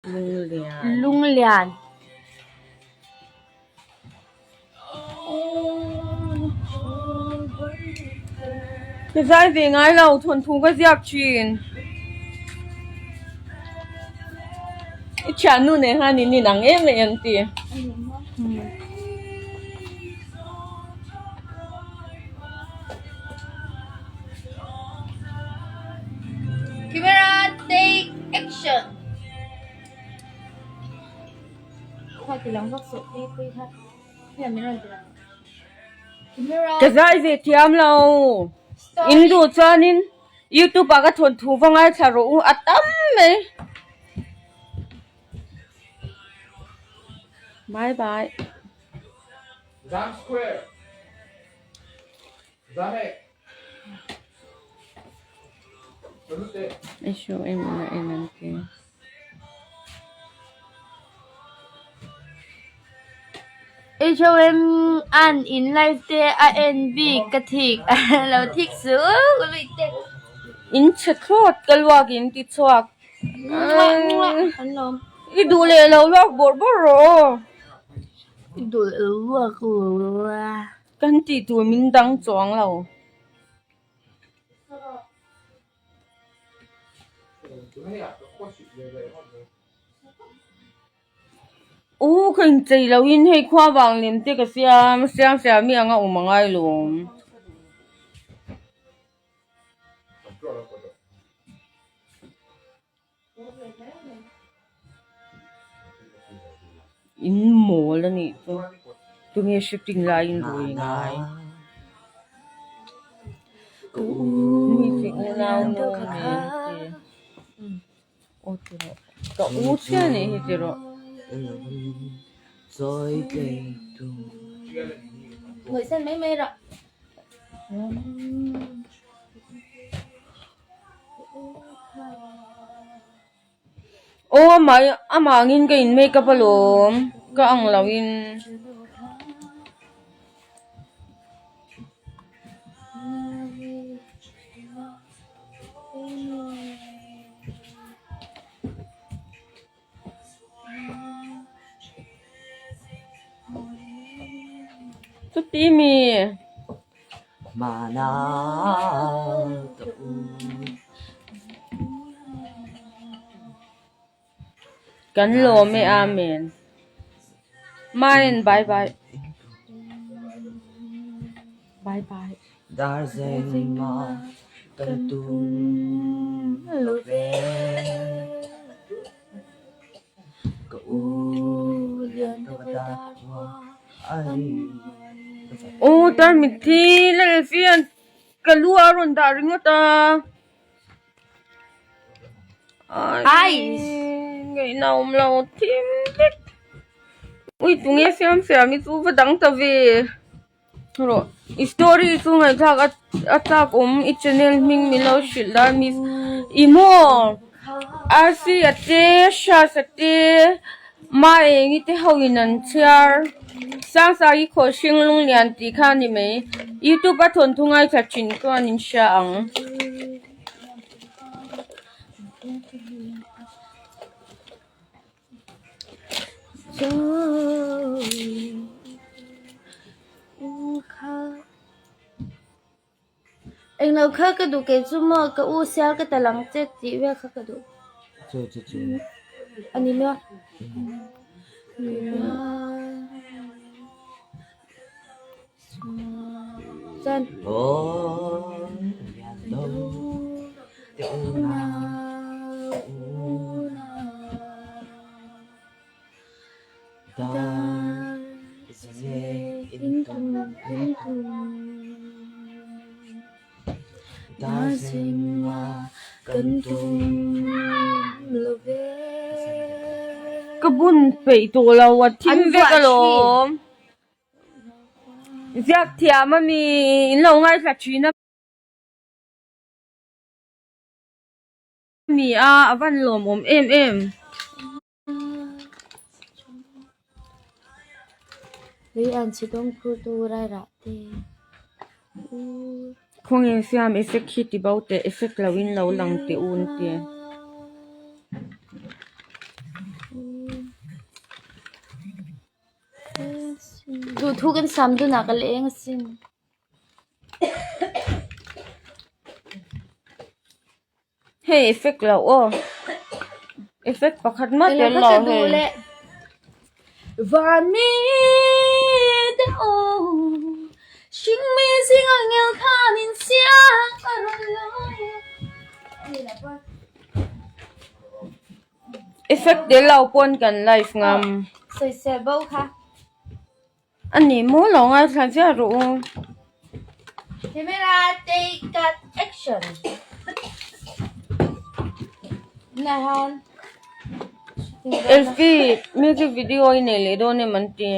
Lunglian. Lunglian. Ka zai ve ngai lo, thawnthu ka ziak thin. I thiannu nen khan in inang em em an ti. Camera take action. Kha ti lang vak suh pui pui kha hian min rawn ti lang camera Ka zai ve thiam lo. In duh chuanin YouTube ah ka thawnthu va ngaithla rawh u a tam mai. Bye bye. Zam square. Zam e. I show em na en an ti. HOM an in live te a en bik ka thik lo thik su lui te. In chhe thlawt ka luak in ti chhuak. An lawm. I duh leh lo luak bawrh bawrh rawh aw. I duh leh lo luak rawh. Kan tih tur min dang chuang lo. U ka inchei loin hei khua vang lem te ka siam siam siam hi anga awm a ngai lawm. In mawl a nih chu tunge shooting laiin rui ngai mi chi unau nu nen te aw ti rawh ka u chiah a nih hi ti rawh. Ngawihsan mai mai rawh. Aw amah amah angin ka in make up alawm ka ang lo in. Chuti mi. Kan lawm e Amen. Main bye bye. Bye bye. Aw tarmit hi Lalfian ka lu a rawn dah ringawt a ai ngaihna awm lo thim vek ui tunge siam siam hi chu va dang ta ve. Rawh i story chu ngaihthlak a a chak awm i channel hming min lo hrilh la miss i maw rc a te hras a te maengi te ho in an chhiar sangsai khaw hring lung lian tih kha a ni mai youtube a thawnthu ngaithla thin chuan in hria ang. Englo kha ka duh kei chu maw ka u sial ka tal ang che tih vel kha ka duh a ni maw. Chuan. Ka bun peih tawh lo a thim vek alawm. Ziak thiam a mi in lo ngaithla thin a mi a a van lawmawm em em. Lei an chhe dawng phur tu rai rah te u. Khawnge siam effect hi ti bo teh effect lo in lo lang teh un tia. Duhthu kan sam dunah ka leng asin. Hei effect lo aw. Effect pakhat mah tel lo hei. Van mi te u hring mi zing ang ngel khan in siam a rawn lawi a. Effect tel lo pawn kan live ngam. Sawisel bo kha. A ni maw lo ngaithla ziah rawh u. Camera take cut action. Nahan. Elfie music video i nei leh dawn em an ti.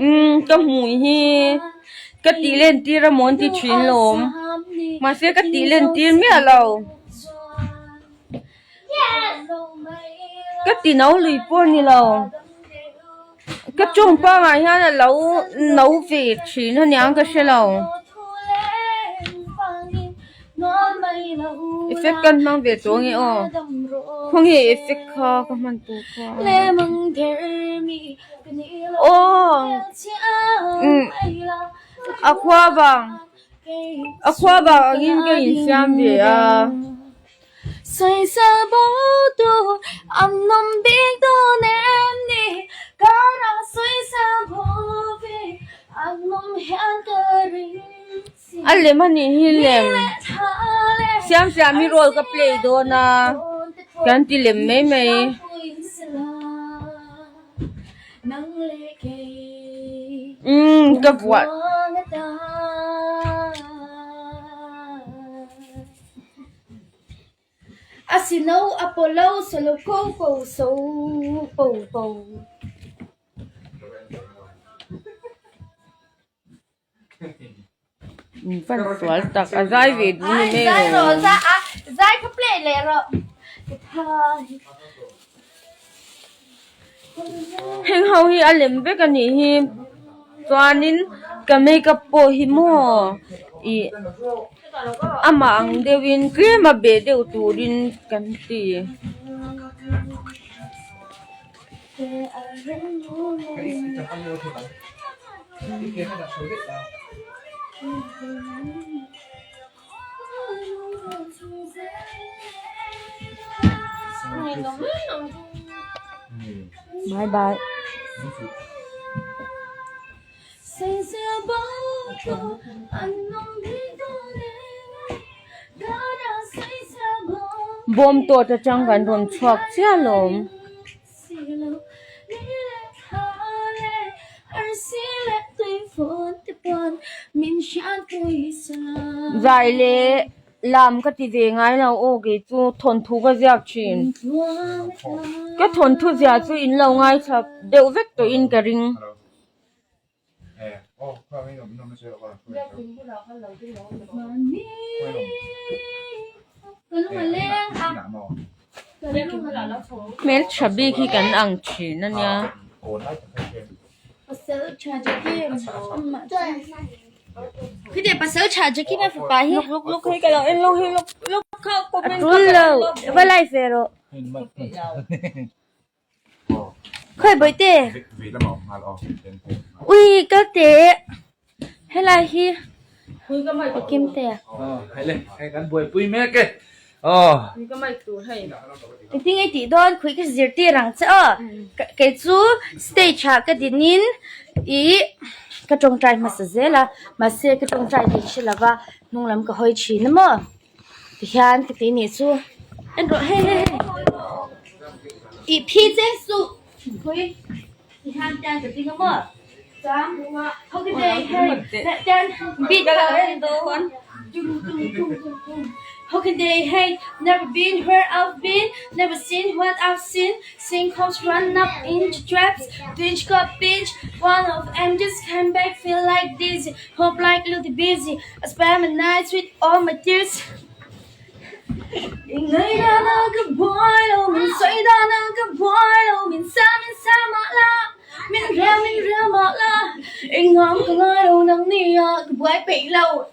Umm ka hmui hi ka tih len tir a maw an ti thin lawm mahse ka tih len tir miah lo ka ti no lui pawh a ni lo ka tawng pangah hian a lo no ve thin a niang ka hre lo effect kan hmang ve tawh ange aw khawnge effect kha ka hman tur kha aw umm a khua vang a khua vang angin ka insiam ve a. A lem a nih hi lem siam siam hi role ka play dawn a kan ti lem mai mai. Umm ka vuah. A si no a paw lo solo ko ko so po po. Van sual tak a zai ve duh ni mai Zai rawh. rawh za a zai kha play leh rawh. Heng ho hi a lem vek a nih hi chuanin ka makeup pawh hi maw ih amah ang deuhin tlem a beh deuh turin kan ti. Bye bye. Bawm tawt atang kan rawn chhuak chiah alawm. Zai leh lam ka ti ve ngai lo aw kei chu thawnthu ka ziak thin. Ka thawnthu ziah chu in lo ngaithla deuh vek tawhin ka ring. Hmeltha bik hi kan ang thin a nia. A tul lo va lai ve rawh. Khawi bawihte ui ka teh helai hi a kim te a engtin nge tih dawn khawi ka zirtir ang che aw kei chu stage ah ka din in ih ka tawngtai hmasa zel a mahse ka tawngtai tih hre lova hnung lam ka hawi thin a maw. Tihian ka ti nih chu en rawh hei hei hei ih phi che suh khawi tihian tian ka ding a maw chuan ho ki te hei tian beat kha How can they hate? Never been where I've been, never seen what I've seen. Sinkholes run up into traps, pinch got pinch. One of them just came back, feel like dizzy, hope like little busy. I spend my nights with all my tears. 你爱的那个 boy，我们最大那个 boy，我们三面三马拉。Min rel min rel mah la, engam ka ngai lo nang nia, ka buai peih lo.